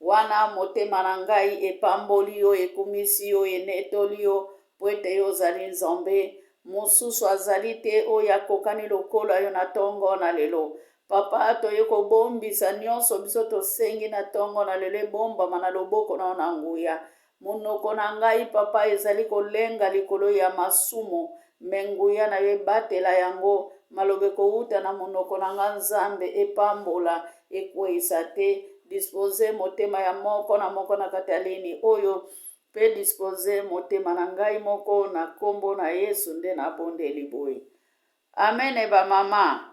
Wana motema na ngai epamboli yo, ekumisi yo, enetoli yo, mpo ete yo ozali Nzambe. Mosusu azali te oyo akokani lokola yo na tongo na lelo. Papa, toye kobombisa nyonso biso tosengi na tongo na lelo ebombama na loboko na yo na nguya. Monoko na ngai, Papa, ezali kolenga likolo ya masumu, me nguya na yo ebatela yango. Maloba ekowuta na monoko na nga, Nzambe, epambola, ekweisa te. Dispose motema ya moko na moko na kati ya lini oyo, mpe dispose motema na ngai moko na kombo na Yesu nde nabondeli boye. Amene ba mama.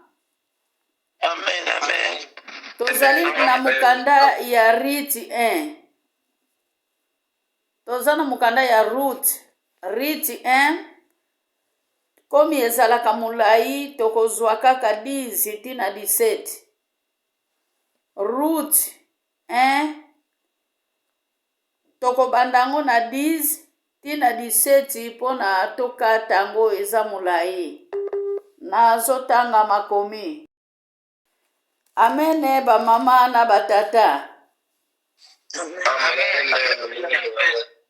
Amen, amen. Tozali na mokanda ya Riti 1. Toza na mokanda ya Ruth, Riti 1. Komi ezalaka molai, tokozwa kaka 10 ti na 17. Ruth 1 tokobanda yango na 10 ti na 17 mpo na tokata yango eza molai. Nazotanga makomi. Amene ba mama na ba tata.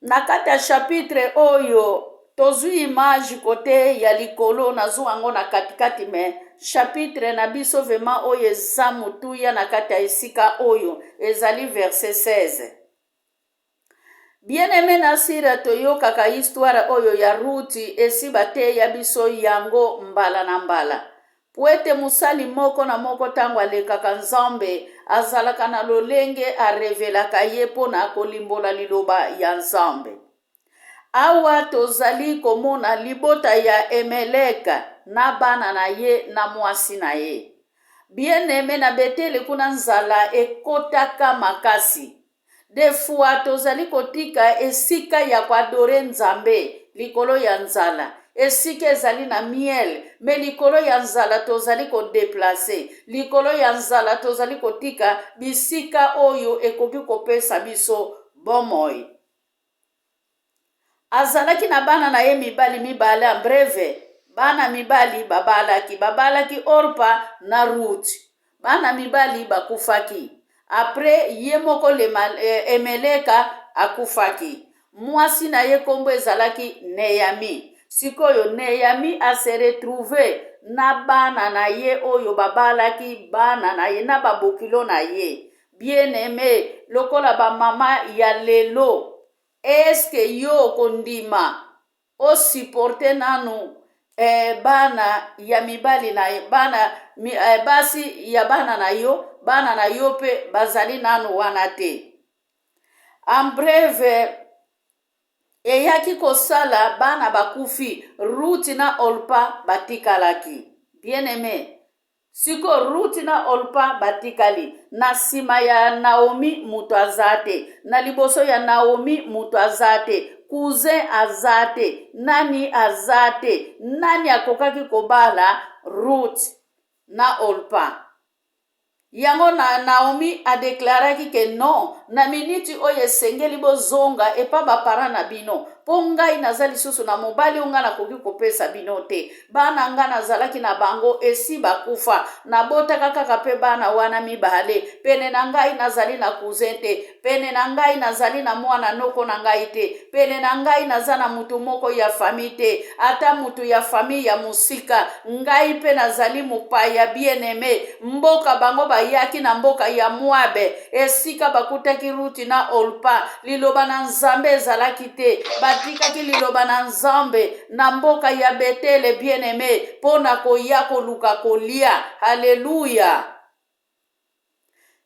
Na kati ya chapitre oyo tozwi image kote ya likolo nazwa yango na katikati me chapitre na biso vraimen oyo eza motuya na kati ya esika oyo ezali verset 16. Bien aime na sira toyokaka histoire oyo ya Ruti esi bateya biso yango mbala na mbala. Puete mosali moko na moko tango alekaka Nzambe azalaka na lolenge a revelaka ye pona kolimbola liloba ya Nzambe. Awa tozali komona libota ya Emelek na bana na ye na mwasi na ye. Bien aime na Betele kuna nzala ekotaka makasi. De fois tozali kotika esika ya ko adorer Nzambe likolo ya nzala. Esika ezali na miel mais likolo ya nzala tozali ko deplacer. Likolo ya nzala tozali kotika bisika oyo ekoki kopesa biso bomoi. Azalaki na bana na ye mibali mibale en breve bana mibali babalaki babalaki Orpa na Ruth bana mibali bakufaki après ye moko lema, eh, Emeleka akufaki mwasi na ye kombo ezalaki Neyami sikoyo Neyami a se retrouver na bana na ye oyo babalaki bana na ye na babokilo na ye bien aime lokola ba mama ya lelo Est-ce que yo okondima o supporter nanu eh, bana ya mibali na bana mi, eh, basi ya bana na yo bana na yo mpe bazali nanu wana te en breve eyaki kosala bana bakufi Ruth na Olpa batikalaki bien aime Sikoyo Ruti na Olpa batikali. Na nsima ya Naomi moto aza te, na liboso ya Naomi moto aza te, cousin aza te, nani aza te. Nani akokaki kobala Ruth na Olpa? Yango na Naomi adeklaraki ke non, na miniti oyo esengeli bozonga epa ba parents na bino, po ngai naza lisusu na mobali oyo ngai nakoki kopesa bino te. Bana nga nazalaki na bango esi bakufa. Nabotaka kaka pe bana wana mibale. Pene na ngai nazali na cousin te. Pene na ngai nazali na mwana noko na ngai te. Pene na ngai naza na mutu moko ya famille te. Ata mutu ya famille ya mosika. Ngai pe nazali mopaya bien aime. Mboka bango bayaki na mboka ya Moabe. Esika bakutaki Ruti na Olpa, liloba na Nzambe ezalaki te. Batikaki liloba na Nzambe na mboka ya Betele, bien-aime, mpo na koya koluka kolia. Haleluya!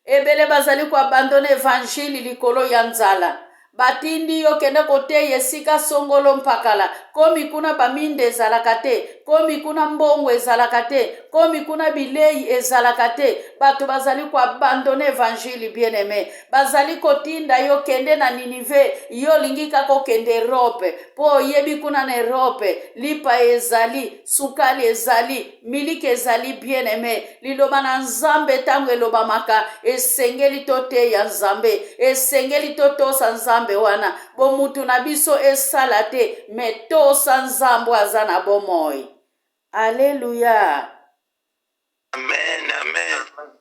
Ebele bazali koabandone evangile likolo ya nzala. Batindi yo kende koteya esika songolo mpakala. Komi kuna baminda ezalaka te, komi kuna mbongo ezalaka te, komi kuna bilei ezalaka te. Bato bazali koabandone evangile, bien aime. Bazali kotinda yo kende na Ninive, yo olingi kaka okende Europe mpo oyebi kuna na Europe lipa ezali, sukali ezali, miliki ezali. Bien aime, Liloba na Nzambe ntango elobamaka, esengeli toteya Nzambe, esengeli totosa Nzambe wana. Bomutu na biso esala te, me tosa Nzambe aza na bomoi. Aleluya! Amen, amen.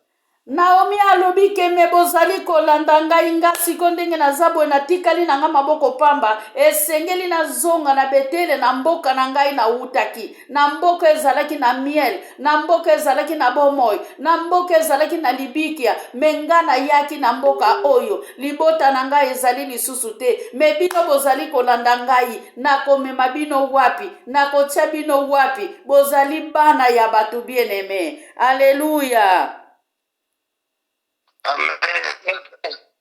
Naomi alobi ke me bozali kolanda ngai, nga siko ndenge naza boye natikali na nga maboko pamba, esengeli nazonga na Betele, na mboka na ngai nawutaki, na mboka ezalaki na miel, na mboka ezalaki na bomoi, na mboka ezalaki na libikia, me nga nayaki na mboka oyo libota na ngai ezali lisusu te, me bino bozali kolanda ngai, nakomema bino wapi? Nakotia bino wapi? Bozali bana ya bato bien-aime. Aleluya!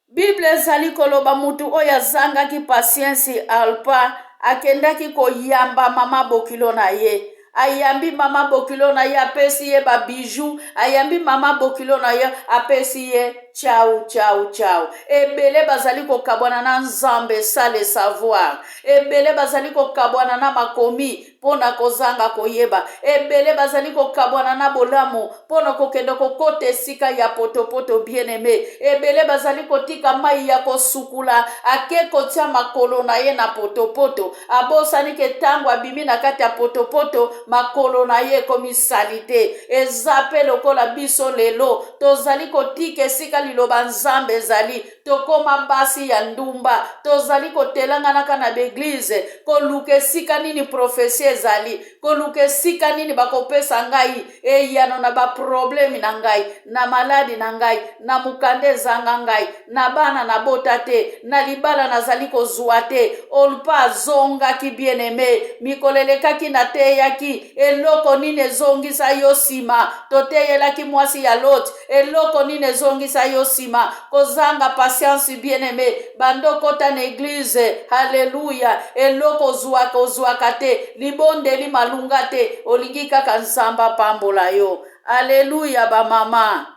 Bible ezali koloba mutu oyo azangaki patience, Alpa akendaki koyamba mama bokilo na ye. Ayambi mama bokilo na ye, apesi ye babiju. Ayambi mama bokilo na ye, apesi ye ciao ciao ciao. Ebele bazali kokabwana na Nzambe sans le savoir. Ebele bazali kokabwana na makomi mpo na kozanga koyeba. Ebele bazali kokabwana na bolamu mpo na kokende kokota esika ya potopoto bien-aime. Ebele bazali kotika mai ya kosukula, ake kotia makolo na ye na potopoto, abosani ke ntango abimi na kati ya potopoto, makolo na ye ekomi salite. Eza mpe lokola biso lelo tozali kotika esika liloba Nzambe ezali, tokoma basi ya ndumba, tozali kotelanganaka na baeglize koluka esika nini profesi ezali, koluka esika nini bakopesa ngai eyano na baprobleme na ngai, na maladi na ngai, na mokanda ezanga ngai, na bana nabota te, na libala nazali kozwa te. Olpa azongaki bien-aime, mikolo elekaki nateyaki eloko nini ezongisa yo nsima. Toteyelaki mwasi ya Lot, eloko nini ezongisa yo nsima? Kozanga patience bien-aime. Banda okota na eglize, haleluya, eloko ozwaka ozwaka te, libondeli malunga te, olingi kaka Nzambe apambola yo. Aleluya bamama.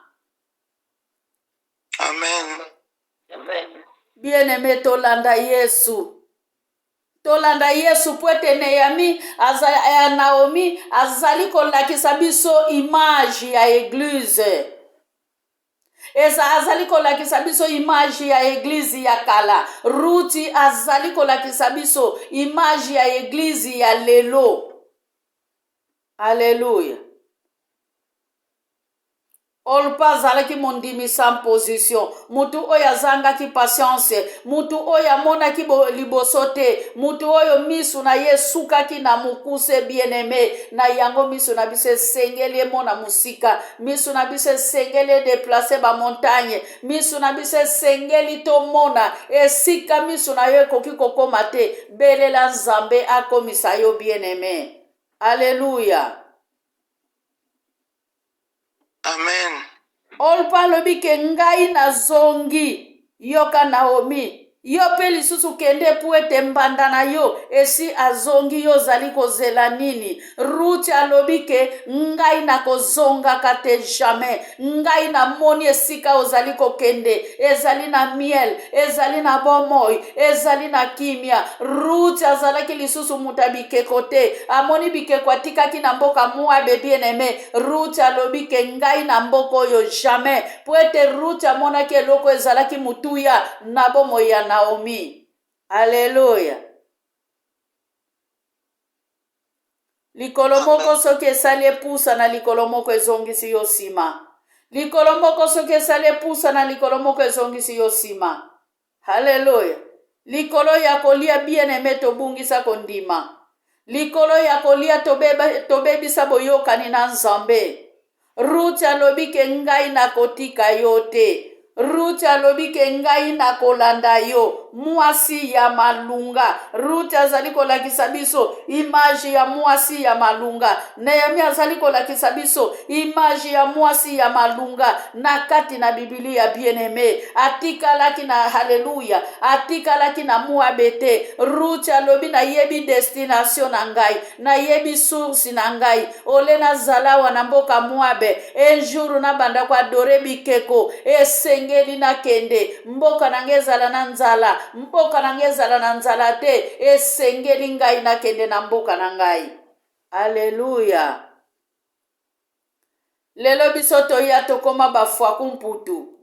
Amen. Bien-aime, tolanda Yesu. Tolanda Yesu po ete Nehemi aza, eh, Naomi azali kolakisa biso image ya eglise. Eza azali kolakisa biso image ya eglise ya kala. Ruti azali kolakisa biso image ya eglise ya lelo. Aleluya. Olpa azalaki mondimi sans position, mutu oyo azangaki patience, mutu oyo amonaki liboso te, mutu oyo misu na ye esukaki na mokuse. Bien-aime, na yango misu na biso esengeli emona mosika, misu na biso esengeli edeplace bamontagne, misu na biso esengeli tomona esika misu na yo ekoki kokoma te. Belela Nzambe akomisa yo bien-aime. Alleluya. Amen. Olpa alobi ke ngai nazongi. Yoka Naomi, yo mpe lisusu kende mpo ete mbanda na yo esi azongi, yo ozali kozela nini? Ruti alobi ke ngai nakozongaka te, jamais. Ngai namoni esika ozali kokende ezali na miel, ezali na bomoi, ezali na kimia. Ruti azalaki lisusu moto ya bikeko te, amoni bikeko atikaki na mboka Moabe. Bien aime, Ruti alobi ke ngai na mboka oyo jamais, po ete Ruti amonaki eloko ezalaki motuya na bomoi ya Naomi. Aleluya. Likolo moko soki esali epusa na likolo moko ezongisi yo nsima. Likolo moko soki esali epusa na likolo moko ezongisi yo nsima. Haleluya. Likolo ya kolia, bien aime, tobungisa kondima. Likolo ya kolia tobebisa boyokani na Nzambe. Ruth alobi ke ngai nakotika yo te. Ruth alobi ke ngai nakolanda yo. Mwasi ya malunga. Ruth azali kolakisa biso image ya mwasi ya malunga. Nehemia azali kolakisa biso image ya mwasi ya malunga na kati na Biblia. Bien-aime, atikalaki na, haleluya, atikalaki na Moabe te. Ruth alobi nayebi destination na ngai, nayebi source na ngai. Ole nazala awa na mboka Moabe, un jour nabanda koadore bikeko, esengeli nakende mboka na ngai ezala na nzala, mboka na ngai ezala na nzala te, esengeli ngai nakende na mboka na ngai. Aleluya. Lelo biso toya tokoma bafwaku mputu.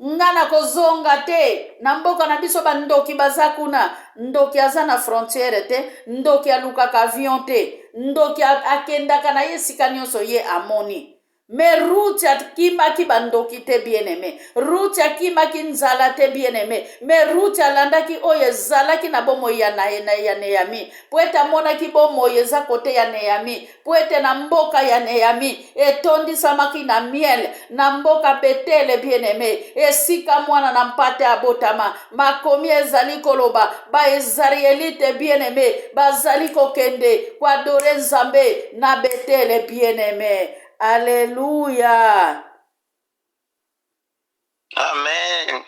Nga nakozonga te na mboka na biso, bandoki baza kuna. Ndoki aza na frontiere te, ndoki alukaka avion te, ndoki akendaka na ye esika nyonso ye amoni. Mais Ruth akimaki bandoki te bien aime. Ruth akimaki nzala te bien aime. Mais Ruth alandaki oyo ezalaki na bomoi ya, na, na, ya Nehami. Po ete amonaki bomoi eza kote ya Nehami. Po ete na mboka ya Nehami etondisamaki na miel, na mboka Betele bien aime, esika mwana na mpate abotama. Makomi ezali koloba ba Ezarielite bien aime bazali kokende koadore Nzambe na Betele bien aime. Alleluia. Amen.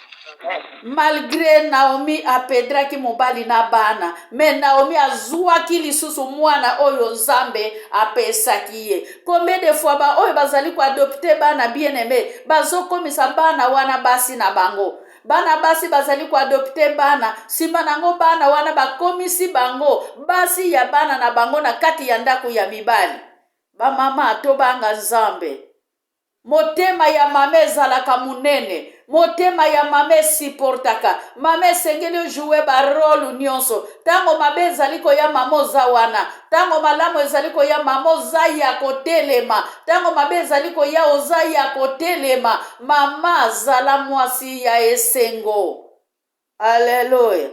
Malgre Naomi apedraki mobali na bana, me Naomi azwaki lisusu mwana oyo Nzambe apesaki ye. Combien de fois ba oyo bazali koadopte bana bien aime bazokomisa bana wana basi na bango. Bana basi bazali koadopte bana, nsima na yango bana wana bakomisi bango basi ya bana na bango na kati ya ndako ya mibali. Bamama, tobanga Nzambe. Motema ya mama ezalaka monene. Motema ya mama esiportaka. Mama esengeli ojoue barole nyonso. Ntango mabe ezali koya, mama oza wana. Ntango malamu ezali koya, mama oza ya kotelema. Ntango mabe ezali koya, oza ya kotelema. Mama, zala mwasi ya esengo. Aleluya.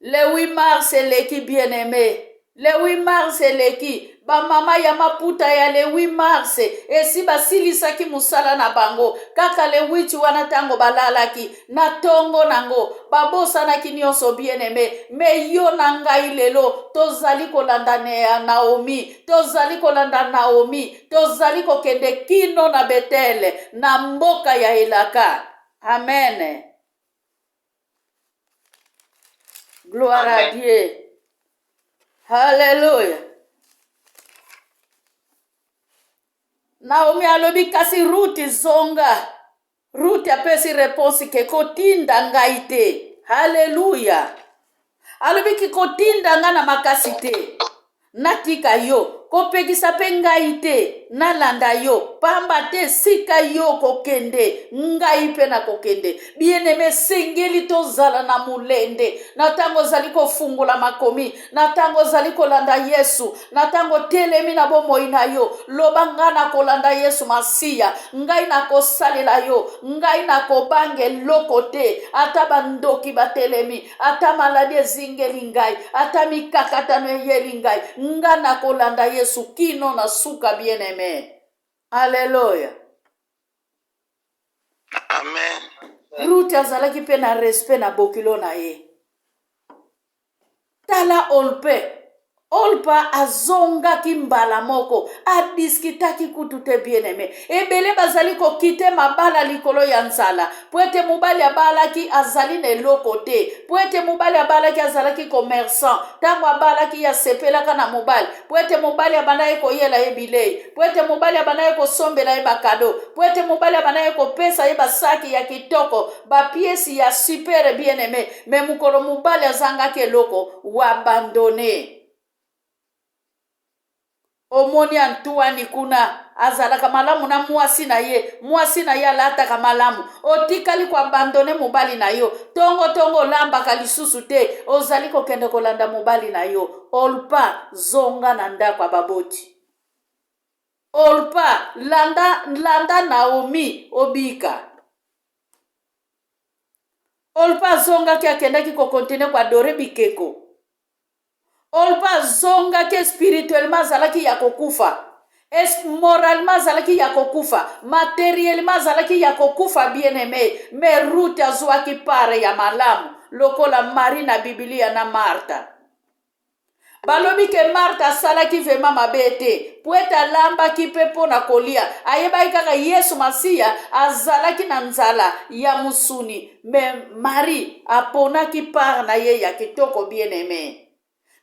Le 8 mars eleki bien aime. Le 8 mars eleki. Bamama ya maputa ya le 8 mars esi basilisaki mosala na bango kaka le 8 wana ntango balalaki na tongo nango babosanaki nyonso bien aime. Me yo na ngai lelo tozali kolanda Naomi, tozali kolanda Naomi, tozali kokende kino na Betele na mboka ya elaka. Amen. Gloire à Dieu. Alléluia. Naomi alobi kasi Ruth zonga. Ruth apesi réponse ke kotinda ngai te. Alléluia. Alobi ki kotinda ngai na makasi te. Natika yo, kopekisa mpe ngai te nalanda yo, pamba te esika yo okokende, ngai mpe nakokende. Bien-aime, esengeli tozala na molende na ntango ozali kofungola makomi, na ntango ozali kolanda Yesu, na ntango otelemi na bomoi na yo, loba ngai nakolanda Yesu Masiya, ngai nakosalela yo, ngai nakobanga eloko te, ata bandoki batelemi, ata maladi ezingeli ngai, ata mikakatano eyeli ngai, nga nakolanda Yesu kino na suka, bien-aime. Aleluya. Amen. Ruth azalaki mpe na respect na bokilo na ye. Tala Olpe. Olpa azongaki mbala moko, adiskitaki kutu te bien-aime. Ebele bazali kokite mabala likolo ya nzala, po ete mobali abalaki azali na eloko te, po ete mobali abalaki azalaki commerçant, ntango abalaki ye asepelaka na mobali, po ete mobali abandaki koyela ye bilei, po ete mobali abandaki kosombela ye bakado, po ete mobali abandaki kopesa ye basaki ya kitoko, bapiesi ya super bien-aime. Me mokolo mobali azangaki eloko, wabandone. Omoni Antoine kuna azalaka malamu na mwasi na ye, mwasi na ye alataka malamu, otikali koabandone mobali na yo, tongo tongo olambaka lisusu te, ozali kokende kolanda mobali na yo. Olpa, zonga na ndako ya baboti. Olpa, landa, landa Naomi, obika. Olpa azongaki, akendaki kokontinue koadore bikeko. Olpa azongaki spirituellement, azalaki ya kokufa. Es, moralement azalaki ya kokufa, materiellement azalaki ya kokufa, bien aimé. Mais Ruth azwaki part ya malamu lokola Marie na Biblia na Martha. Balobi ke Martha asalaki vrema mabe te, po ete alambaki mpe mpo na kolia. Ayebaki kaka Yesu Masiya azalaki na nzala ya mosuni, me Marie aponaki part na ye ya kitoko, bien aime.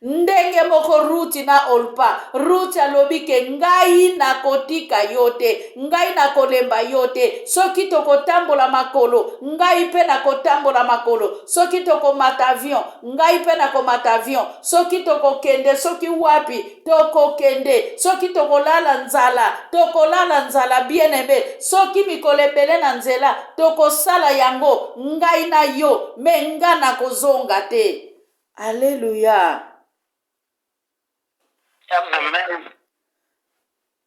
Ndenge moko Ruti na Olpa. Ruti alobi ke ngai nakotika yo te, ngai nakolemba yo te. Soki tokotambola makolo, ngai mpe nakotambola makolo. Soki tokomata avion, ngai mpe nakomata avion. Soki tokokende soki wapi, tokokende. Soki tokolala nzala, tokolala nzala, bien aime. Soki mikolo ebele na nzela, tokosala yango, ngai na yo, me nga nakozonga te. Alleluia. Amen.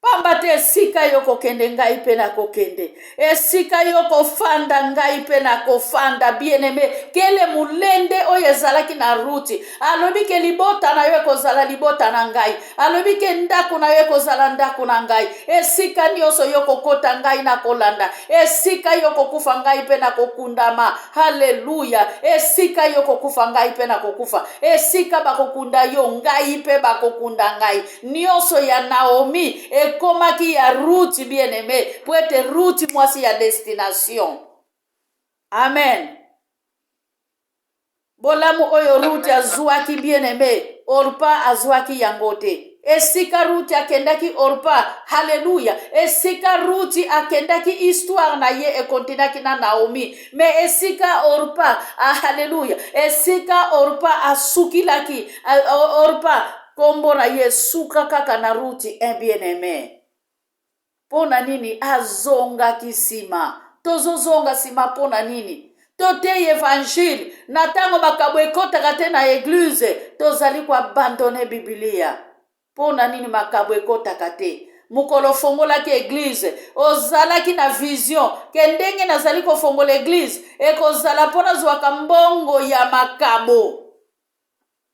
Pamba te esika yo kokende ngai mpe nakokende, esika yo kofanda ngai mpe nakofanda. Bien-aime, kele molende oyo ezalaki na Ruti. Alobi ke libota na yo ekozala libota na ngai, alobi ke ndako na yo ekozala ndako na ngai. Esika nyonso yo kokota ngai nakolanda, esika yo kokufa ngai mpe nakokundama. Haleluya! Esika yo kokufa ngai mpe nakokufa, esika bakokunda yo ngai mpe bakokunda ngai. Nyonso ya Naomi ekomaki ya Ruth, bien-aime, po ete Ruth mwasi ya destination. Amen. Bolamu oyo Ruth azwaki, bien-aime, Orpa azwaki yango te. Esika Ruth akendaki, Orpa, haleluya, esika Ruth akendaki, histoire na ye ekontinaki na Naomi. Me esika Orpa, ah, haleluya, esika Orpa asukilaki, ah, Orpa kombo na ye suka kaka na Ruti, un bien-aimé. Mpo na nini azongaki nsima? Tozozonga nsima mpo na nini? Toteyi evangile na ntango makambo ekotaka te na eglize, tozali koabandone Biblia. Mpo na nini makambo ekotaka te? Mokolo ofongolaki eglize, ozalaki na vision ke ndenge nazali kofongola eglize ekozala mpo nazwaka mbongo ya makabo.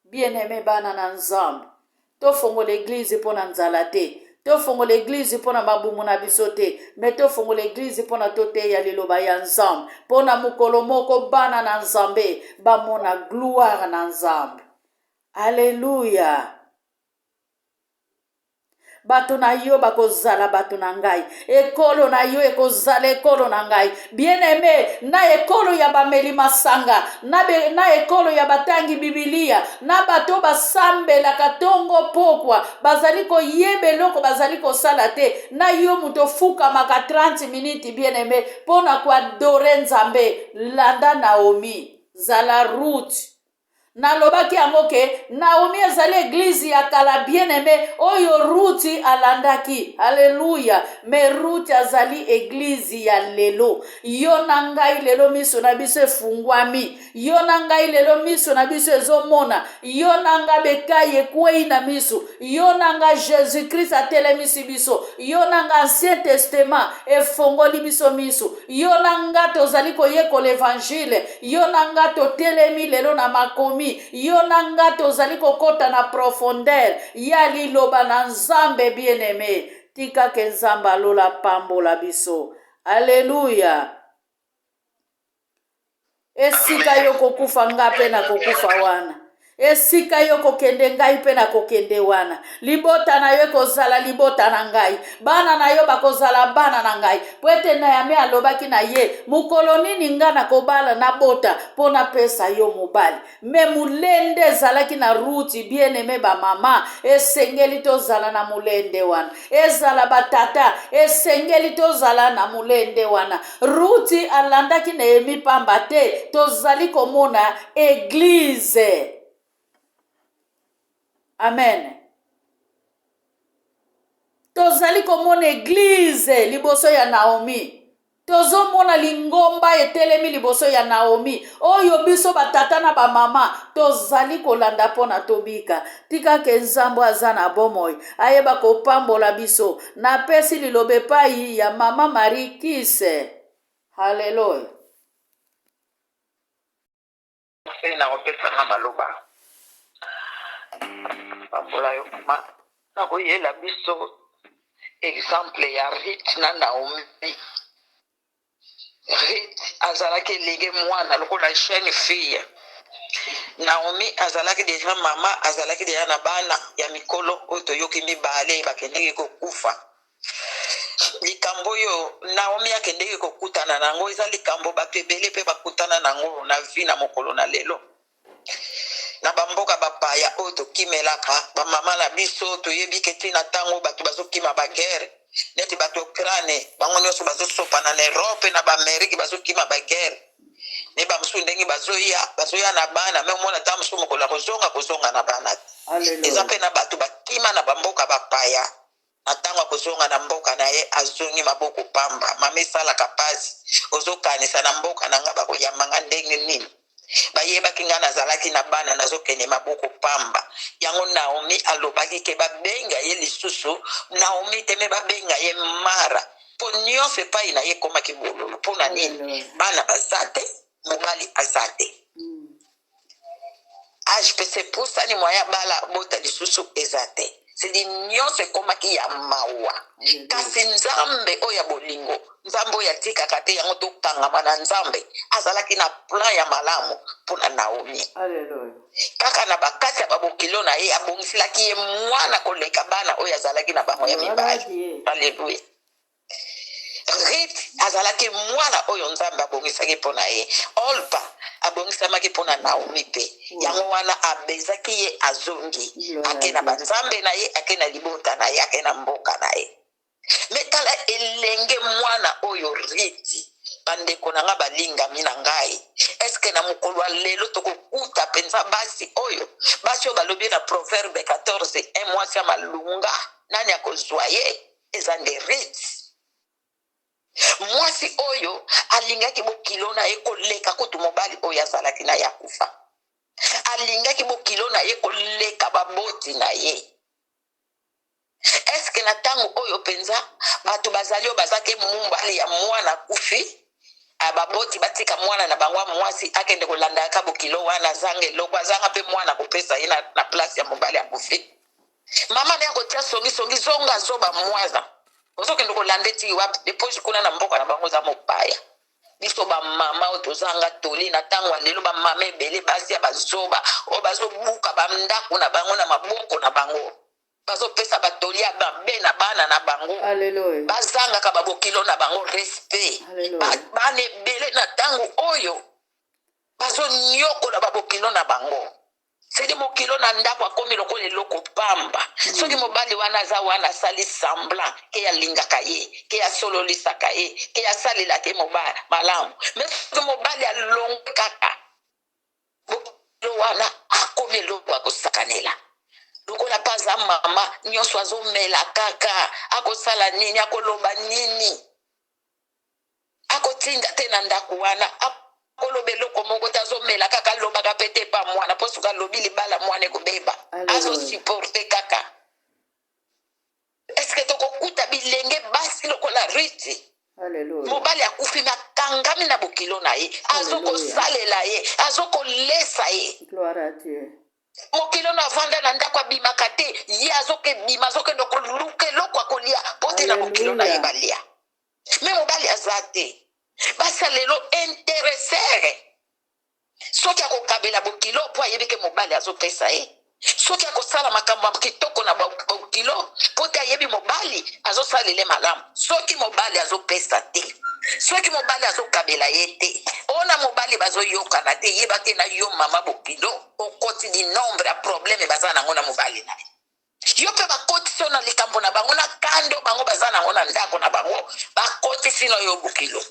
Bien-aime bana na Nzambe, tofongola eglize mpo na nzala te, tofongola eglize mpo na mabumu na biso te, me tofongola eglize mpo na toteya liloba ya Nzambe, mpo na mokolo moko bana na Nzambe bamona gloire na Nzambe. Alleluia! Bato na yo bakozala bato na ngai, ekolo na yo ekozala ekolo na ngai. Bien-aime, na ekolo ya bameli masanga, na, be, na ekolo ya batangi Bibilia, na bato basambelaka tongo pokwa, bazali koyeba eloko bazali kosala te, na yo moto ofukamaka 30 minutes, bien-aime, mpo na koadore Nzambe. Landa Naomi, zala Ruth. Nalobaki yango ke Naomi ezali eglise ya kala, bien aime, oyo Ruti alandaki. Alleluia! Me Ruti azali eglise ya lelo. Yo na ngai lelo miso na biso efungwami. Yo na ngai lelo miso na biso ezomona. Yo na ngai bekai ekwei na miso. Yo na ngai Jesus Christ atelemisi biso. Yo na ngai Ancien Testament efongoli biso miso. Yo na nga tozali koyekola evangile. Yo na nga totelemi lelo na makomi. Yo na nga tozali kokota na profondeur ya liloba na Nzambe. Bien-aime, tika ke Nzambe alola pambola biso. Alleluia. Esika yo kokufa nga mpe nakokufa wana. Esika yo kokende ngai mpe nakokende wana. Libota na yo ekozala libota na ngai, bana na yo bakozala bana na ngai. Mpo ete Naomi alobaki na ye, mokolo nini nga nakobala nabota mpo napesa yo mobali? Me molende ezalaki na Ruti. Bien-aime bamama, esengeli tozala na molende wana. Ezala batata, esengeli tozala na molende wana. Ruti alandaki Nehemi pamba te. Tozali komona eglize. Amen. Tozali komona eglize liboso ya Naomi. Tozomona lingomba etelemi liboso ya Naomi, oyo biso batata na bamama tozali kolanda mpo na tobika. Tika ke Nzambe aza na bomoi ayeba kopambola biso. Napesi liloba epai ya mama Marie Kise. Haleluya. Mpe nakopesa nga maloba. Pambola yo mama nakoyela biso exemple ya Ruth na Naomi. Ruth azalaki elenge mwana lokola jeune fille. Naomi azalaki deja mama, azalaki deja na bana ya mikolo oyo toyoki mibale bakendeki kokufa. Likambo oyo Naomi akendeki kokutana na yango eza likambo bato ebele mpe bakutana na yango na vie na mokolo na lelo. Na bamboka bapaya oyo tokimelaka, bamama na biso toyebi ke ntina ntango bato bazokima baguerre neti bato Ukraine, bango nyonso bazosopana na Europe na baAmerike bazokima baguerre ne bamosusu ndenge bazoya bazoya na bana me omona ntango mosusu mokolo ya kozonga kozonga na bana te. Eza mpe na bato bakima na bamboka bapaya Na tango akozonga na mboka na ye azongi maboko pamba. Mama esalaka pasi ozokanisa na mboka na nga bakoyamba nga ndenge nini? Bayebaki ngai nazalaki na bana, nazokende maboko pamba. Yango Naomi alobaki ke babenga ye lisusu Naomi te, me babenga ye Mara, mpo nyonso epai na ye ekomaki bololo. Mpo na nini? Alleluia. Bana baza te, mobali aza te. Age mpe se epusani, moyen abala bota lisusu eza te. Sedi nyonso ekomaki ya mawa. Alleluia. Kasi Nzambe oyo ya bolingo, Nzambe oyo atikaka te, yango tokangama na Nzambe, azalaki na plan ya malamu mpona Naomi. Alleluia. Kaka na bakati ya babokilo na ye, abongiselaki ye mwana koleka bana oyo azalaki na bango ya Gloire à mibali. Dieu. Alleluia. Ruth azalaki mwana oyo Nzambe abongisaki mpo na ye. Olpa abongisamaki mpo na Naomi mpe. Ouais. Yango wana abezaki ye, azongi, Gloire à ake na Dieu. banzambe na ye, ake na libota na ye, ake na mboka na ye. Me tala elenge mwana oyo Riti, bandeko na nga balingami na ngai, eske na mokolo ya lelo tokokuta mpenza basi oyo, basi oyo balobi na Proverbe 14 un mwasi ya malunga nani akozwa ye? Eza nde Riti, mwasi oyo alingaki bokilo na ye koleka kutu mobali oyo azalaki na ye akufa. Alingaki bokilo na ye koleka baboti na ye. Eske na ntango oyo mpenza bato bazali oyo bazaki mobali ya mwana akufi, baboti batika mwana na bango ya mwasi akende kolanda kaka bokilo wana, azanga eloko, azanga mpe mwana kopesa ye na place ya mobali akufi. Mama naye akotia songisongi, zonga zoba mwana, ozokende kolanda eti wapi? Deposi kuna na mboka na bango oza mopaya. Biso bamama oyo tozanga toli na ntango ya lelo, bamama ebele basi ya bazoba oyo bazobuka bandako na bango na maboko na bango, bazopesa batoli ya mabe na bana na bango. Alleluia. Bazangaka babokilo na bango respect. Alleluia. Bana ebele na ntango oyo bazonyokola babokilo na bango. Sedi mokilo na ndako akomi lokola eloko pamba. Soki mobali wana aza wana asali semblant ke alingaka ye, ke asololisaka ye, ke asalelaka ye mobali malamu, me soki mobali alongwe kaka, bokilo wana akomi eloko akosakanela. Lokola mpe aza mama, nyonso azomela kaka, akosala nini, akoloba nini, akotinda te na ndako wana, akoloba eloko moko te, azomela kaka, alobaka mpe te pa mwana, mpo soki alobi libala mwana ekobeba. Alleluia. Azosupporte kaka. Eske tokokuta bilenge basi lokola Riti? Alleluia. Mobali akufi me akangami na bokilo na ye, azokosalela ye, azokolesa ye. Gloire à Dieu. Mokilo na avanda na ndako abimaka te, ye azokebima, azokende koluka eloko akolia mpo te na bokilo na ye Alleluia. balia. Me mobali aza te. Basi ya lelo interesere, soki akokabela bokilo mpo ayebi ke mobali azopesa ye, soki akosala makambo ya kitoko na bokilo mpo te ayebi mobali azosalela ye malamu, soki mobali azopesa te, soki mobali azokabela ye te, ona mobali bazoyokana te, yeba te na yo mama bokilo okoti di nombre ya probleme baza nango na mobali na ye. Yo mpe bakotisi yo na likambo na bango, na kando bango baza nango na ndako na bango, bakotisi na yo bokilo.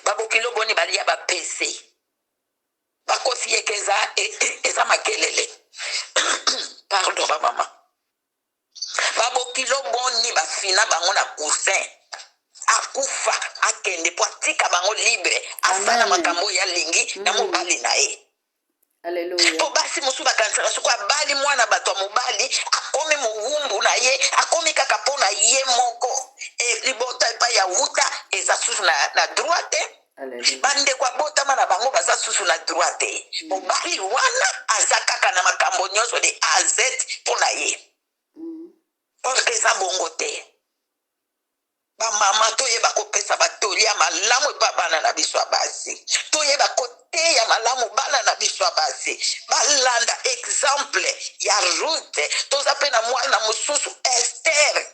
Babokilo boni balia bapese, bakosi ye ke eza, eza makelele. Pardon bamama. Babokilo boni bafina bango na coussin, akufa akende mpo atika bango libre, asala Amen. makambo oyo alingi na mobali na ye. Alleluia. Mpo basi mosusu bakanisaka soki abali mwana bato ya mobali akomi mowumbu na ye, akomi kaka mpo na ye moko. Libota epai ya wuta eza susu na droit te. Alleluia. Bandeko abotama na bango baza susu na droit te. Mobali wana aza kaka na makambo nyonso de A à Z mpo na ye. Or eza bongo te. Bamama toyeba kopesa batoli ya malamu epa bana na biso ya basi, toyeba koteya malamu bana na biso ya basi, balanda exemple ya Ruth. Toza mpe na mwana mosusu Esther,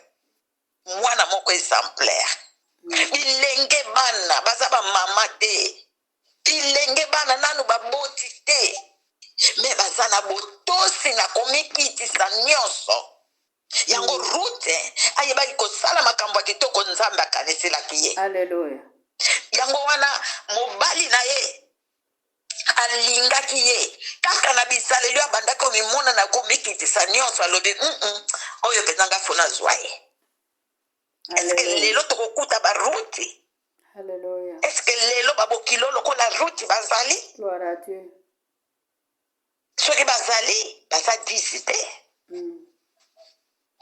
mwana moko exemplaire. Bilenge bana baza bamama te, bilenge bana nanu baboti te, me baza na botosi na komikitisa nyonso. Yango Ruth ayebaki kosala makambo ya kitoko Nzambe akaniselaki ye. Alleluia. Yango wana mobali na ye alingaki ye kaka na bizaleli oyo abandaki komimona na komikitisa nyonso, alobi oyo mpenza nga fo nazwa ye. Eske Alleluia. lelo tokokuta baruti? Alleluia. Est-ce que lelo babokilo lokola Ruth bazali? Gloire à Dieu. Soki bazali, baza 10 te.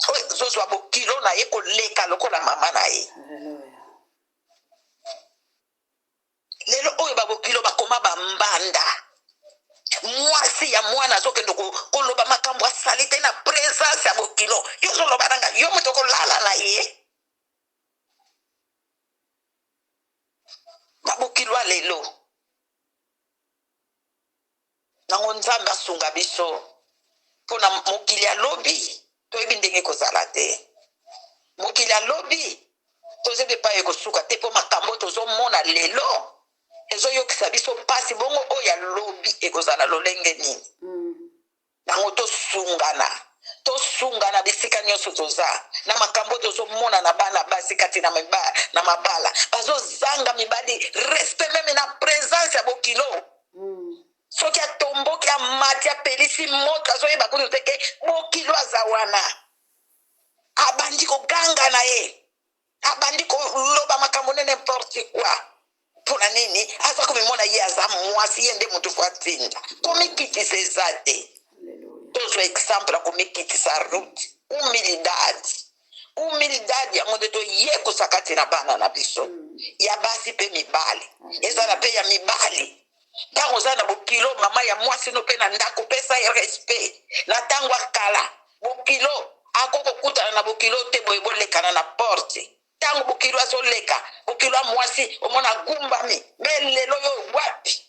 Oyo azozwa bokilo na ye koleka lokola mama na ye. Alléluia. Lelo oyo babokilo bakoma bambanda. Mwasi ya mwana azokende koloba makambo asali te na présence ya bokilo. Yo ozoloba na ngai, yo moto okolala na ye. Babokilo ya lelo nango, Nzambe asunga biso mpona mokili ya lobi. Toyebi ndenge ekozala te. Mokili ya lobi, tozebi epai ekosuka te, mpo makambo tozomona lelo ezoyokisa biso mpasi. Bongo oyo ya lobi ekozala lolenge nini? Nango tosungana, tosungana bisika nyonso toza na makambo tozomona na bana basi kati na, na mabala, bazozanga mibali respect même na présence ya bokilo. Soki atomboki, amati, apelisi moto, azoyeba kutu te ke bokilo aza wana. Abandi koganga na ye, abandi koloba makambo ne n'importe quoi. Mpona nini? Aza komimona ye aza mwasi, ye nde motu fo atinda. Komikitisa eza te. Alléluia. Tozwa exemple ya komikitisa, Ruth, humildade. Humildade yango nde toyekosa kati na bana na biso ya basi mpe mibali, ezala mpe ya mibali. Ntango oza na bokilo, mama ya mwasi no mpe na ndako, pesa ye respect. Na ntango akala, bokilo ako kokutana na bokilo te boye, bolekana na porte. Ntango bokilo azoleka, bokilo ya mwasi, omona agumbami. Me lelo yo wapi?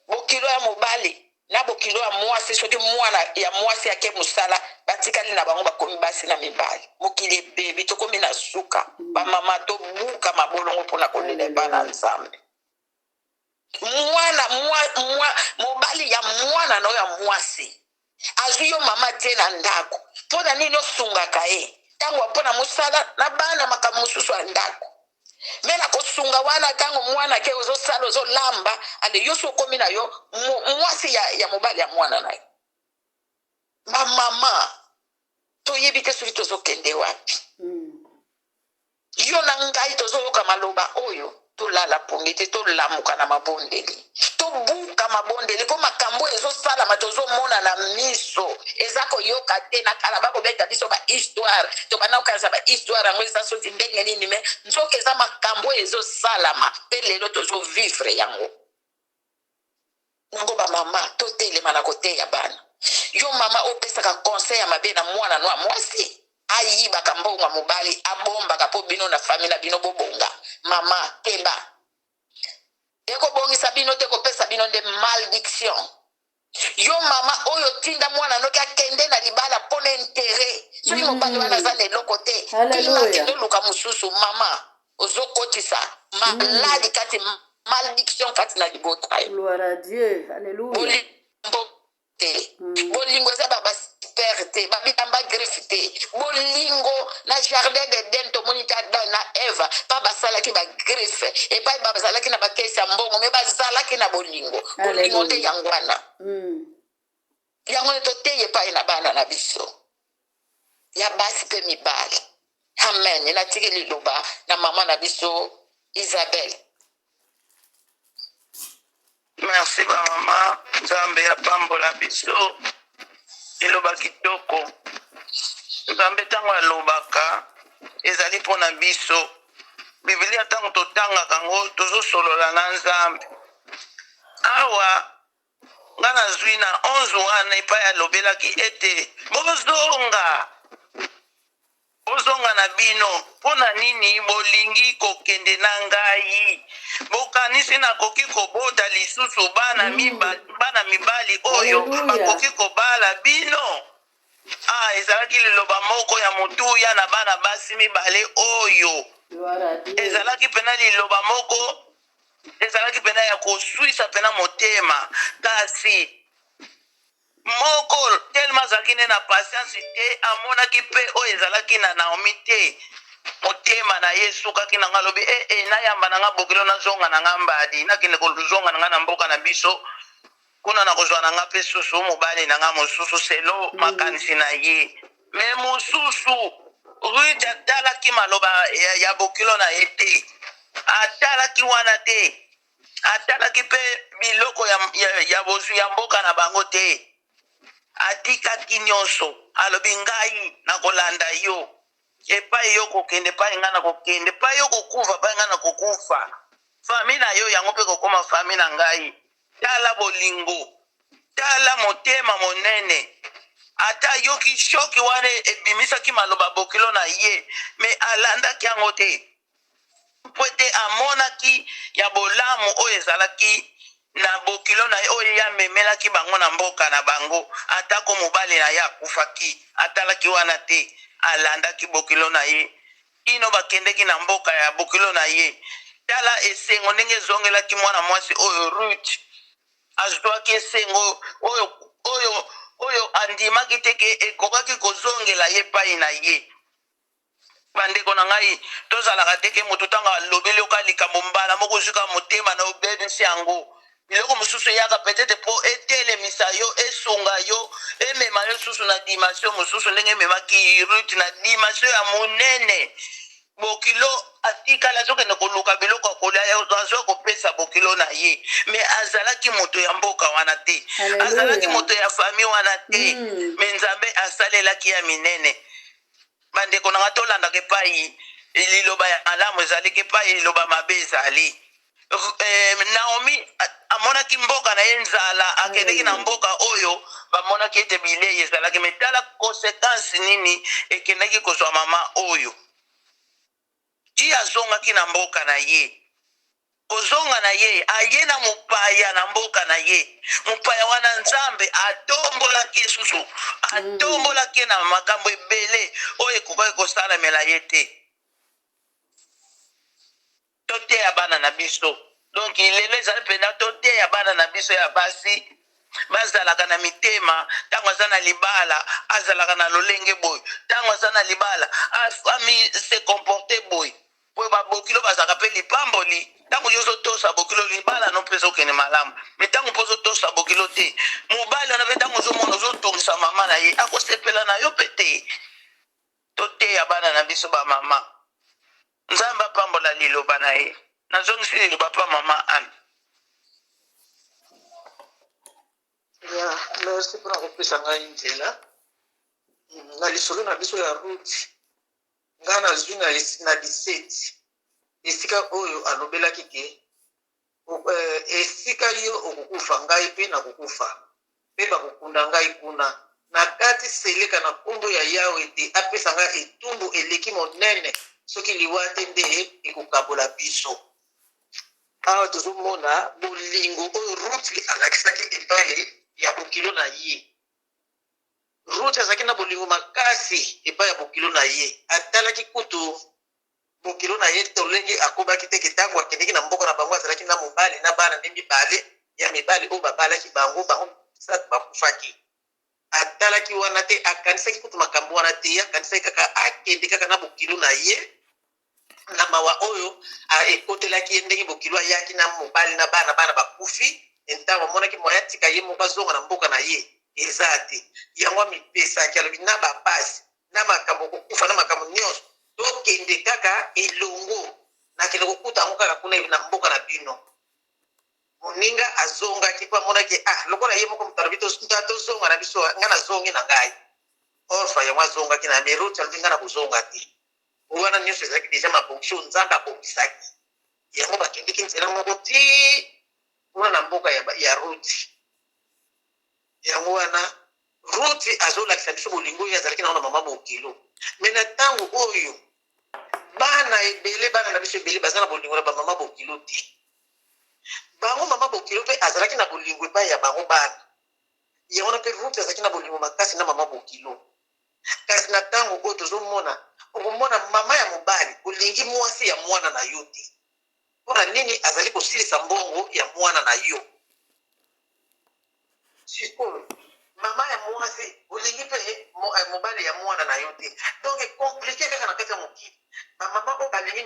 Bokilo ya mobali na bokilo ya mwasi, soki mwana ya mwasi ake mosala, batikali na bango, bakomi basi na mibali. Mokili ebebi, tokomi na suka. Bamama, tobuka mabolongo mpona kolela epa na Nzambe. Mwana mwa, mobali ya mwana na oyo ya mwasi azwi yo mama tie na ndako, mpo na nini osungaka ye ntango mpo na mosala na bana, makambo mosusu ya ndako? Me na kosunga wana, ntango mwana ke ozosala, ozolamba, ale yo so okomi na yo mwasi ya mobali ya mwana na yo. Bamama, toyebi te soki tozokende wapi. Yo na ngai tozoyoka maloba oyo, tolala pongi te, tolamuka na mabondeli, tobuka mabondeli, mpo makambo oyo ezosalama tozomona na miso, eza koyoka te. Na kala bakobeta biso bahistoire, tobanda kokanisa bahistoire yango eza soki ndenge nini, me nzoka eza makambo oyo ezosalama mpe lelo tozovivre yango. Nango bamama, totelema na koteya bana. Yo mama opesaka conseil ya mabe na mwana no ya mwasi, ayibaka mbongo ya mobali, abombaka mpo bino na famille na bino bobonga. Mama, keba, ekobongisa bino te, kopesa bino nde malédiction. Yo mama oyo tinda mwana noki akende na libala mpona intérêt, soki mobali wana aza na eloko te, tima, Hallelujah. kende oluka mosusu. Mama, ozokotisa maladi kati, malédiction kati na libota yo. Gloire à Dieu. Alléluia. Bolingo te. Bolingo eza basuper te, babilamba griffe te. Bolingo na jardin d'Eden, tomoni te Adam na Eva mpa basalaki bagriffe epai bazalaki na bakesi ya mbongo, me bazalaki na bolingo. Bolingo nde yango wana. Yango nde toteyi epai na bana na biso ya basi mpe mibali. Amen. Natiki liloba na mama na biso Isabelle. Merci bamama, Nzambe apambola biso. Eloba kitoko. Nzambe ntango alobaka ezali mpona biso. Biblia, ntango totangaka yango, tozosolola na Nzambe. Awa nga nazwi na 11 wana epai alobelaki ete bozonga, bozonga na bino. Mpo na nini bolingi kokende na ngai? Bokanisi nakoki kobota lisusu bana, bana mibali oyo Alleluia. bakoki kobala bino? Ah, ezalaki liloba moko ya motuya na bana basi mibale oyo. Gloire à Dieu. Ezalaki mpena liloba moko, ezalaki mpena ya koswisa mpena motema. Kasi moko telema azalaki nde na patience te, amonaki mpe oyo ezalaki na Naomi te. Motema na ye esukaki na nga, alobi e e, nayamba na nga bokilo, nazonga na nga mbadi, nakende kozonga na nga na mboka na biso kuna, na kozwa na nga mpe susu mobali na nga mosusu selo makanisi na ye. Me mosusu Ruth atalaki maloba ya bokilo na ye te. Atalaki wana te, atalaki mpe biloko ya, ya, ya bozwi ya mboka na bango te. Atikaki nyonso, alobi, Ngai nakolanda yo epai yo kokende, epai ngai nakokende, epai yo kokufa, epai ngai nakokufa. Fami na yo yango mpe kokoma fami na ngai. Tala bolingo, tala motema monene. Ata ayoki shoki wana ebimisaki maloba bokilo na ye, me alandaki yango te, mpo ete amonaki ya bolamu oyo ezalaki na bokilo na ye, oyo ye amemelaki bango na mboka na bango. Atako mobali na ye akufaki, atalaki wana te, alandaki bokilo na ye kino bakendeki na mboka ya bokilo na ye. Tala esengo ndenge ezongelaki mwana mwasi oyo Ruth. Azwaki esengo oyo, oyo, oyo andimaki te ke ekokaki kozongela ye epai na ye. Bandeko na ngai, tozalaka te ke moto ntango alobeli yo kaka likambo mbala moko ozwi kaka motema na obebisi yango. Biloko mosusu eyaka peut-être mpo etelemisa yo, esunga yo, emema yo susu na dimension mosusu, ndenge ememaki Ruth na dimension ya monene. Bokilo atikali azokende koluka biloko ya kolia, azwa kopesa bokilo na ye, me azalaki moto ya mboka wana te, azalaki moto ya fami wana te, me Nzambe asalelaki ya minene. Bandeko na nga, tolandaka epai liloba ya malamu ezali ke epai liloba mabe ezali. Eh, Naomi amonaki mboka na ye nzala, akendeki na mboka oyo bamonaki ete bilei ezalaki. Me tala conséquence nini ekendaki kozwa mama oyo ti azongaki na mboka na ye. Kozonga na ye, aye na mopaya na mboka na ye. Mopaya wana Nzambe atombolaki ye susu, atombolaki ye na makambo ebele oyo ekokaki kosalamela ye te. Toteya bana na biso. Donc lelo ezali mpenza toteya bana na biso ya basi bazalaka na mitema ntango aza na libala azalaka na lolenge boye, ntango aza na libala ami se comporte boye, po babokilo bazalaka mpe lipamboli. Ntango yo ozotosa bokilo, libala no mpe ezokende malamu. Me ntango mpe ozotosa bokilo te, mobali wana mpe ntango ozomona ozotongisa mama na ye, akosepela na yo mpe te. Toteya bana na biso bamama. Nzambe apambola liloba na ye. Nazongisi liloba mpa mama Anne. Ya, merci mpona kopesa ngai nzela na lisolo na biso ya Ruth. Ngai nazwi na, na 17 esika oyo alobelaki ke eh, esika yo okokufa ngai mpe nakokufa, mpe bakokunda ngai kuna. Nakati seleka na nkombo ya Yawe ete apesa ngai etumbu eleki monene, soki liwa te nde ekokabola biso. Awa tozomona bolingo oyo Ruth alakisaki epai ya bokilo na ye. Ruth azalaki na bolingo makasi epai ya bokilo na ye. Atalaki kutu bokilo na ye tolenge akobaki te ke ntango akendeki na mboka na bango azalaki na mobali na bana nde mibale ya mibali oyo babalaki bango, bango misato bakufaki. Atalaki wana te, akanisaki kutu makambo wana te, ye akanisaki kaka akende kaka na bokilo na ye. Na mawa oyo ekotelaki ye ndenge bokilo ayaki na mobali na bana, bana bakufi, ntango amonaki moyen atika ye moko azonga na mboka na ye eza te, yango amipesaki, alobi na bapasi na makambo kokufa na makambo nyonso, tokende kaka elongo, nakende kokuta yango kaka kuna na mboka na bino. Moninga azongaki mpo amonaki ah, lokola ye moko moto alobi tozonga na biso, ngai nazongi na ngai. Orfa yango azongaki na Meruti, alobi ngai nakozonga te. Wana nyonso ezalaki deja mabongisi oyo Nzambe abongisaki. Yango bakendeki nzela moko ti kuna na mboka ya, ya Ruti. Yango wana Ruti azolakisa biso bolingo oyo azalaki nango na mama bokilo. Me na ntango oyo bana ebele, bana na biso ebele baza na bolingo na bamama bokilo te. Bango mama bokilo mpe azalaki na bolingo epai ya bango bana. Yango wana mpe Ruti azalaki na bolingo makasi na mama bokilo. Kasi na tango oyo tozomona, okomona mama ya mobali olingi mwasi ya mwana na yo te. Mpo na nini azali kosilisa mbongo ya mwana na yo? Sikoyo mama ya mwasi olingi mpe eh, mobali ya mwana na yo te. Donc compliqué kaka na kati ya mokili. Bamama oyo balingi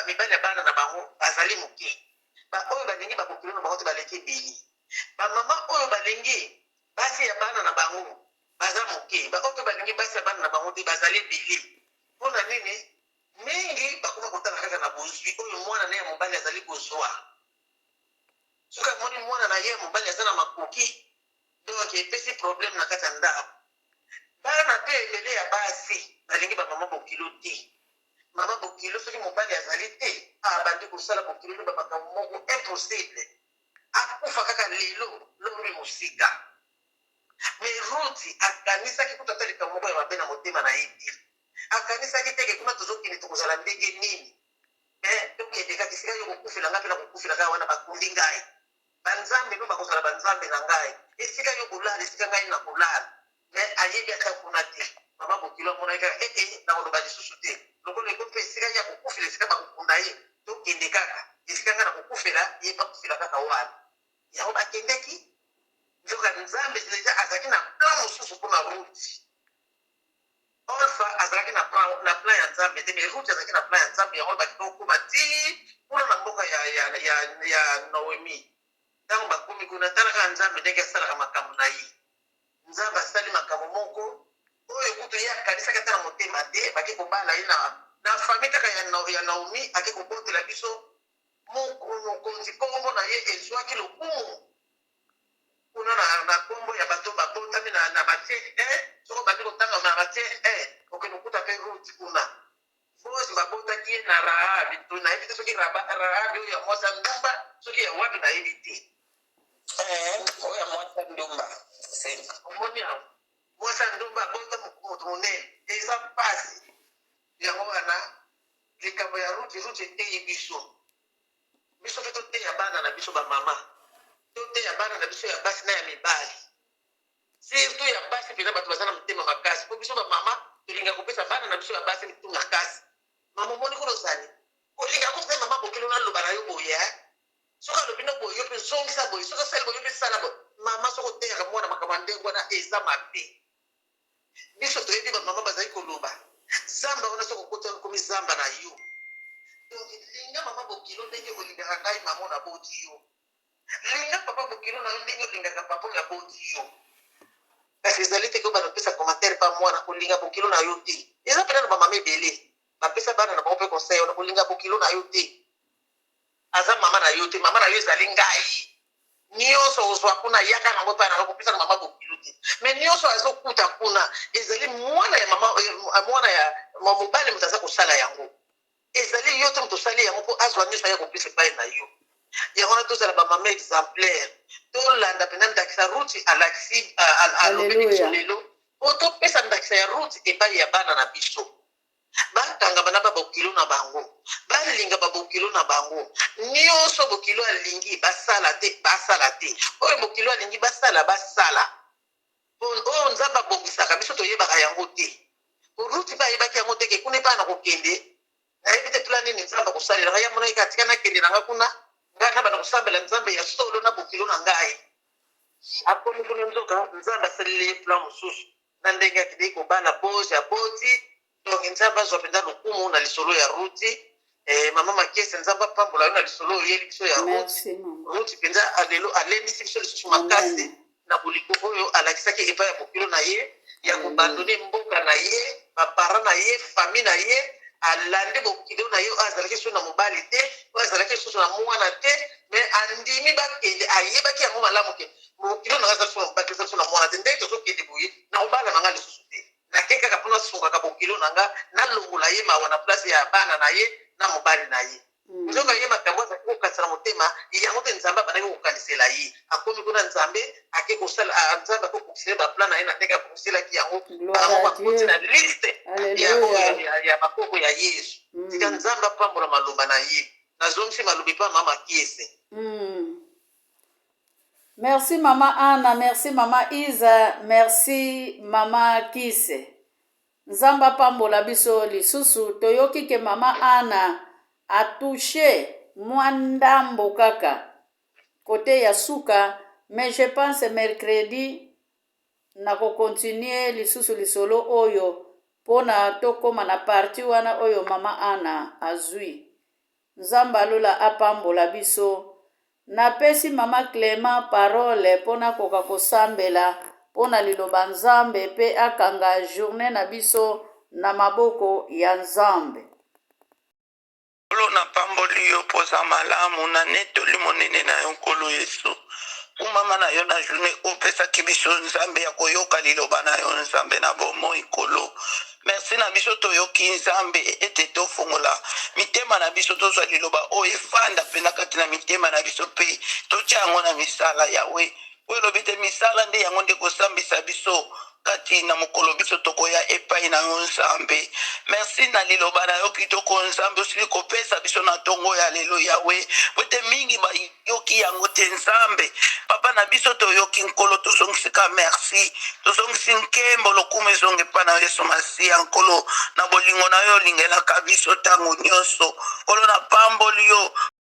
mibali ya bana na bango bazali moke, baoyo balingi babokilo na bango te baleki ebele. Bamama oyo balingi basi ya bana na bango baza moke, baoyo mpe balingi basi ya bana na bango te bazali ebele. Mpo na nini? Mingi bakoma kotala kaka na bozwi oyo mwana na ye ya mobali azali kozwa. Soki amoni mwana na ye ya mobali aza na makoki, donc epesi problème na kati ya ndako. Bana pe ebele ya basi balingi ba mama bokilo te. Mama bokilo soki mobali azali te, abandi kosala bokilo pe ba makambo moko impossible. Akufa kaka lelo, lobi mosika. Mais Ruth akanisaki kutu ata likambo moko ya mabe na motema na ye te. Akanisaki te ke kuna tozokende tokozala ndenge nini. Mais tokende kaka esika yo okokufela ngai pe nakokufela kaka wana bakundi ngai. Ba nzambe no bakozala ba nzambe na ngai. Esika yo okolala esika ngai nakolala. Mais ayebi ata kuna te. Mama bokilo amonaki kaka eh eh nakoloba lisusu te. Lokola ekomi pe esika ye akokufela esika bakokunda ye tokende kaka. Esika ngai nakokufela ye pe akufela kaka wana. Yango bakendeki. Nzoka Nzambe deja azalaki na plan mosusu mpo na Ruth. Orpha azalaki na plan, na plan ya Nzambe te, mais Ruth azalaki na plan ya Nzambe. Yango bakenda kokoma ti kuna na mboka ya, ya, ya, ya Noemi. Ntango bakomi kuna, tala kaka Nzambe ndenge asalaka makambo na ye. Nzambe asali makambo moko oyo kutu ye akanisaki ata na motema te. Bake kobala ye na, na famille kaka ya, ya Naomi, ake kobotela biso mokonzi, nkombo na ye ezwaki lokumu kuna na, na kombo ya bato babotami na, na Matie 1. Soki obandi kotanga na Matie 1, okende kokuta mpe Ruth kuna. Bozi babotaki ye na Rahabi, to nayebi te soki Rahabi oyo ya mwasi ya ndumba, soki ya wapi nayebi te. Eh, oyo ya mwasi ya ndumba. Omoni yango, mwasi ya ndumba abota moto monene, eza mpasi. Yango wana likambo ya Ruth, Ruth eteyi biso. Biso mpe toteya bana na biso ba mama, toteya bana na biso ya basi na ya mibali, surtout ya basi mpenza, bato baza na motema makasi, mpo biso ba mama tolingaka kopesa bana na biso ya basi mitu makasi. Mama omoni kuna ozali kolinga kutu te mama bokilo naloba na yo boye eh? Soki alobi no boye yo mpe zongisa boye, soki asali boye yo mpe sala boye. Mama soki oteyaka mwana makambo ya ndenge wana eza mabe. Biso toyebi ba mama bazali koloba zamba wana soki okoti wana okomi zamba na yo. Donc linga mama bokilo ndenge olingaka ngai mama oyo naboti yo. Linga papa bokilo na yo ndenge olingaka papa oyo aboti yo. Kasi ezali te ke obanda kopesa commentaire pa mwana kolinga bokilo na yo te. Eza pena na ba mama ebele bapesa bana na bango pe conseil wana kolinga bokilo na yo te. Aza mama na yo te, mama na yo ezali ngai. Nionso ozwa kuna yaka nango epai na ngai kopesa na mama bokilo te. Mais nionso azokuta kuna ezali mwana ya mama, mwana ya mobali moto aza kosala yango. Ezali yo te moto osali yango mpo azwa nionso aya kopesa epai na yo. Yango wana tozala ba mama exemplaire, tolanda mpenza ndakisa Ruth alakisi, alobeli biso lelo mpo topesa ndakisa ya Ruth epai ya bana na biso. Bakangama na ba bokilo na bango, balinga ba bokilo na bango. Nionso bokilo alingi basala te, basala te. Oyo bokilo alingi basala, basala. Po oyo Nzambe abongisaka, biso toyebaka yango te. Po Ruth pe ayebaki yango te ke kuna epai nakokende, nayebi te plan nini Nzambe akosalela ngai. Ye amonaki kaka tika nakende na ngai kuna, ngai nabanda kosambela Nzambe ya solo na bokilo na ngai. Akomi kuna nzoka Nzambe asaleli ye plan mosusu. Na ndenge akendeki kobala Boaz aboti donc Nzambe azwa penza lokumu na lisolo ya Ruth. Eh, mama Makiese Nzambe apambola yo na lisolo oyeli biso ya Ruth. Ruth penza lelo alendisi biso lisusu makasi na bolingo oyo alakisaki epai ya bokilo na ye ya kobandone mboka na ye, ba parents na ye, famille na ye, alandi bokilo na ye oyo azalaki lisusu na mobali te, oyo azalaki lisusu na mwana te, mais andimi bakende, ayebaki yango malamu ke Bokilo na nga eza lisusu na eza lisusu na mwana te ndenge tozokende boye nakobala na nga lisusu te nake kaka mpo nasungaka bokilo na nga nalongola ye mawa na place ya bana na ye na mobali na ye nzoka ye makambo azalaki kokanisa na motema yango te nzambe abandaki kokanisela ye akomi kuna nzambe ake kosala nzambe akokokisela ba plan na ye na ndenge akokiselaki yango bango bakoti na liste ya ya bakoko ya yesu tika nzambe apambola maloba na ye nazongisi maloba epa mama kiese. Merci mama Anna, merci mama Iza, merci mama Kise. Nzambe apambola biso lisusu. Toyoki ke mama Anna a touche mwa ndambo kaka kote ya suka, mais je pense mercredi nako continuer lisusu lisolo oyo pona tokoma na partie wana oyo mama Anna azui. Nzambe ya lola apambola biso. Napesi mama Clement parole po nakoka kosambela po na liloba Nzambe pe akanga journee na biso na maboko ya Nzambe. Nkolo napamboli yo mpo oza malamu na netoli monene na yo Nkolo Yesu. Kumama na yo na journée oyo opesaki biso Nzambe ya koyoka liloba na yo Nzambe na bomoi Nkolo. Merci na biso toyoki Nzambe ete tofongola mitema na biso tozwa liloba oyo efanda mpenza kati na mitema na biso mpe totya yango na misala Yawe. Oyo elobi te misala nde yango nde kosambisa biso kati na mokolo biso tokoya epai na yo Nzambe. Merci na liloba na yo kitoko Nzambe osili kopesa biso na ntongo ya lelo Yawe, po ete mingi bayoki yango te Nzambe. Papa na biso toyoki Nkolo, tozongisi ka merci, tozongisi nkembo, lokumu ezonga epai na yo Yesu Masiya Nkolo, na bolingo na yo olingelaka biso ntango nyonso. Nkolo napamboli yo.